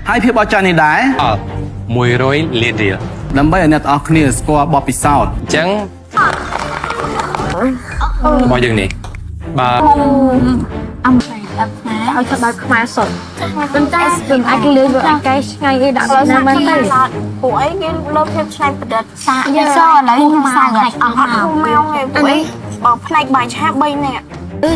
ហើយភាពអស្ចារ្យនេះដែរ 100លានរៀល ដើម្បីឲ្យអ្នកទាំងអស់គ្នាស្គាល់បទពិសោធន៍ អញ្ចឹងរបស់យើងនេះបើ អំឲ្យធ្វើបែបខ្មែរសុទ្ធប៉ុន្តែមិនអាចលឿនវាអាចកែឆ្ងាយអីដាក់ណាមែនទេ ពួកអីគេលើភាពច្នៃប្រឌិត សាកយើងសឥឡូវខ្ញុំសាកអត់អស់ អត់ធូរមកទេពួកអីបើផ្នែកបាយឆា3នាក់ អឺ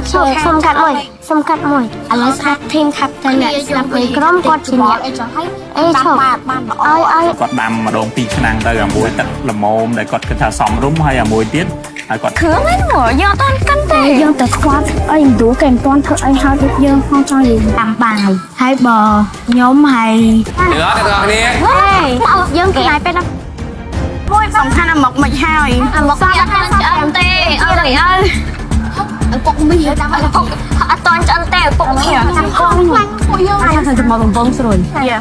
សុំកាត់មួយសុំកាត់មួយឥឡូវស្ដាប់ team captain អ្នកស្ដាប់នៃក្រុមគាត់ជាអ្នក អីចឹងហើយ អេឈប់ បានបានល្អ ឲ្យឲ្យ គាត់ដាំម្ដងពីរឆ្នាំងទៅអាមួយទឹកល្មមដែលគាត់គិតថាសមរម្យហើយអាមួយទៀតហើយគាត់ គ្រឿងហ្នឹងហ្មងយើងអត់តាន់កិនទេ យើងទៅខ្វល់អីមិនឌូគេមិនទាន់ធ្វើអីហើយដូចយើងផងចង់និយាយតាមបាយហើយបើខ្ញុំហើយ ទាំងអស់ទាំងអស់គ្នា យើងខ្លាយពេលណា មួយសំខាន់អាមកមិនហើយ អាមកអត់តាន់ឆ្អិនទេអើយអើយពុកមីអត់ពុកអត់តាន់ឆ្អិនទេពុកមី ចាំកងខ្លាំង ពួកយើង អាចទៅមកបំពងស្រួយ យ៉ា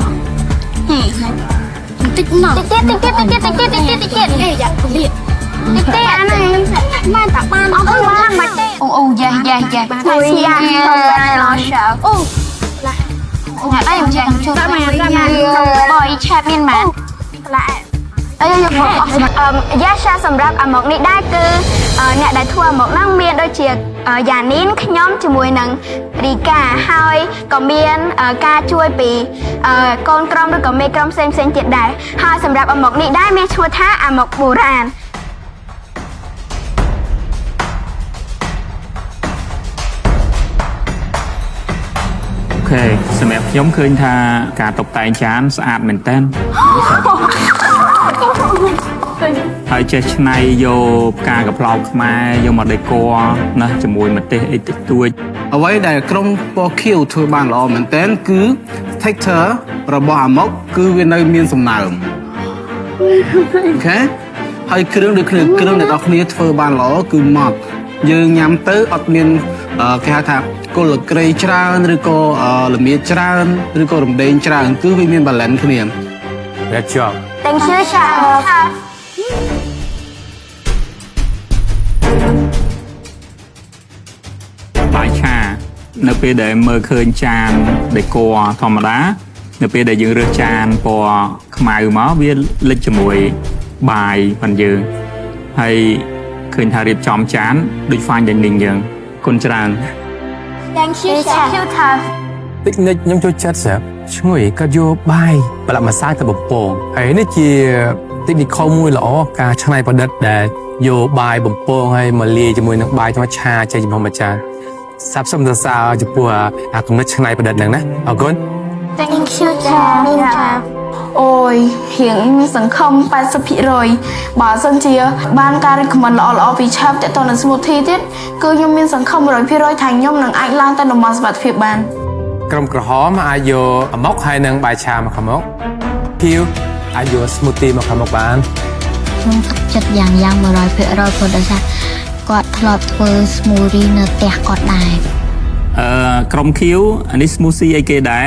តិចណោះ តិចទៀតតិចទៀតតិចទៀតតិចទៀតតិចទៀតអេយ៉ាលៀកតិចទៀត អាហ្នឹងបានតាបានអត់បានមិនទេ អូអូយ៉ាយ៉ាយ៉ា អូយ៉ា ឡោអូអីចាំជួយបយឆាបមានម៉ាន អីយកមកអស់អឺយ៉ាសាសម្រាប់អាមកនេះដែរគឺអ្នកដែលធ្វើអាមកហ្នឹងមានដូចជាយ៉ានីនខ្ញុំជាមួយនឹងរីកាហើយក៏មានការជួយពីកូនក្រុមឬក៏មេក្រុមផ្សេងផ្សេងទៀតដែរហើយសម្រាប់អាមកនេះដែរមានឈ្មោះថាអាមកបុរាណ OK សម្រាប់ខ្ញុំឃើញថាការតុបតែងចានស្អាតមែនតើហើយចេះឆ្នៃយកផ្កាកប្លោកខ្មែរយកមក decor ណាជាមួយម្ទេសអីតិចតួច អ្វីដែលក្រុមពណ៌ខៀវធ្វើបានល្អមែនទែនគឺ texture របស់អាម៉ុកគឺវានៅមានសំណើម OK ហើយគ្រឿងដូចគ្នាគ្រឿងអ្នកនរគ្នាធ្វើបានល្អគឺម៉ត់យើងញ៉ាំទៅអត់មានគេហៅថាគល់ក្រៃច្រើនឬក៏ល្មៀតច្រើនឬក៏រំដេងច្រើនគឺវាមាន balance គ្នា Good job. Thank you chef. បាយឆានៅពេលដែលមើលឃើញចាន decor ធម្មតា នៅពេលដែលយើងរើសចានពណ៌ខ្មៅមកវាលិចជាមួយបាយផងយើងហើយឃើញថារៀបចំចានដូច fine dining យើងគុណច្រើន Thank you chef. តិចនិចខ្ញុំចូលចិត្តស្រាប់ឈ្ងុយគាត់យកបាយប្រឡាក់ម្សៅទៅបំពងហើយនេះជា technical មួយល្អការច្នៃប្រឌិតដែលយកបាយបំពងហើយមកលាយជាមួយនឹងបាយធម្មឆាចេញចំហម្ចាស់សាប់សុំសរសើរចំពោះអាគំនិតច្នៃប្រឌិតហ្នឹងណាអរគុណ Thank you chef. អូយរៀងសង្ឃឹម80%បើសិនជា បានការ recommend ល្អល្អពីឆាបតទៅនឹង smoothie ទៀតគឺខ្ញុំមានសង្ឃឹម100%ថាខ្ញុំនឹងអាចឡើងទៅតំបន់សុវត្ថិភាពបាន ក្រុមក្រហមអាចយកអាម៉ុកហើយនិងបាយឆាមកខាងមុខខៀវអាចយក smoothie មកខាងមុខបាន ខ្ញុំទុកចិត្តយ៉ាងយ៉ាង100%ព្រោះដោយសារគាត់ធ្លាប់ធ្វើ smoothie នៅផ្ទះគាត់ដែរ អឺក្រុមខៀវអានេះ smoothie អីគេដែរ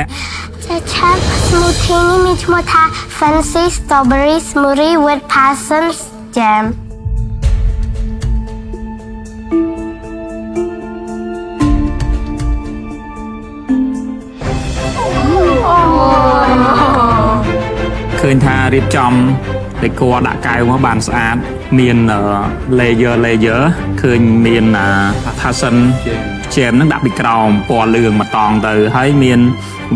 ចា chef smoothie នេះមានឈ្មោះថា Fancy Strawberry Smoothie with Passion Jam. ឃើញថារៀបចំ decor ដាក់កែវមកបានស្អាតមាន layer layer ឃើញមាន passion jam ហ្នឹងដាក់ពីក្រោមពណ៌លឿងមកតង់ទៅហើយមាន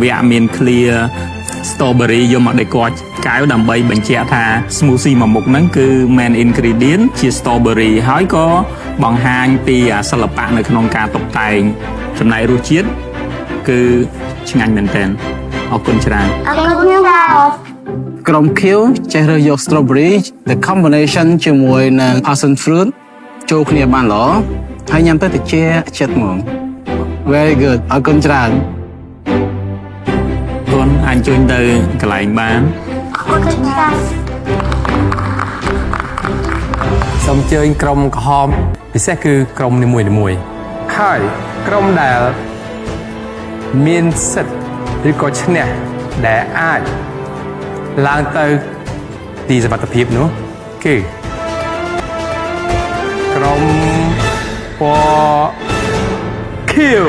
វគ្គមាន clear strawberry យកមក decor កែវដើម្បីបញ្ជាក់ថា smoothie មួយមុខហ្នឹងគឺ main ingredient ជា strawberry ហើយក៏បង្ហាញពីអាសិល្បៈនៅក្នុងការតុបតែងចំណែករសជាតិគឺឆ្ងាញ់មែនទែនអរគុណច្រើន អរគុណ chef. ក្រុមខៀវចេះរើសយក strawberry the combination ជាមួយនឹង passion fruit ចូលគ្នាបានល្អហើយញ៉ាំទៅតិចចិត្តហ្មង Very good អរគុណច្រើន គុណអាចជួយទៅកន្លែងបាន អរគុណ chef. សូមអញ្ជើញក្រុមក្រហមពិសេសគឺក្រុមនីមួយៗហើយក្រុមដែលមានសិទ្ធិឬក៏ឈ្នះដែលអាចឡើងទៅទីសុវត្ថិភាពនោះគឺក្រុមពណ៌ខៀវ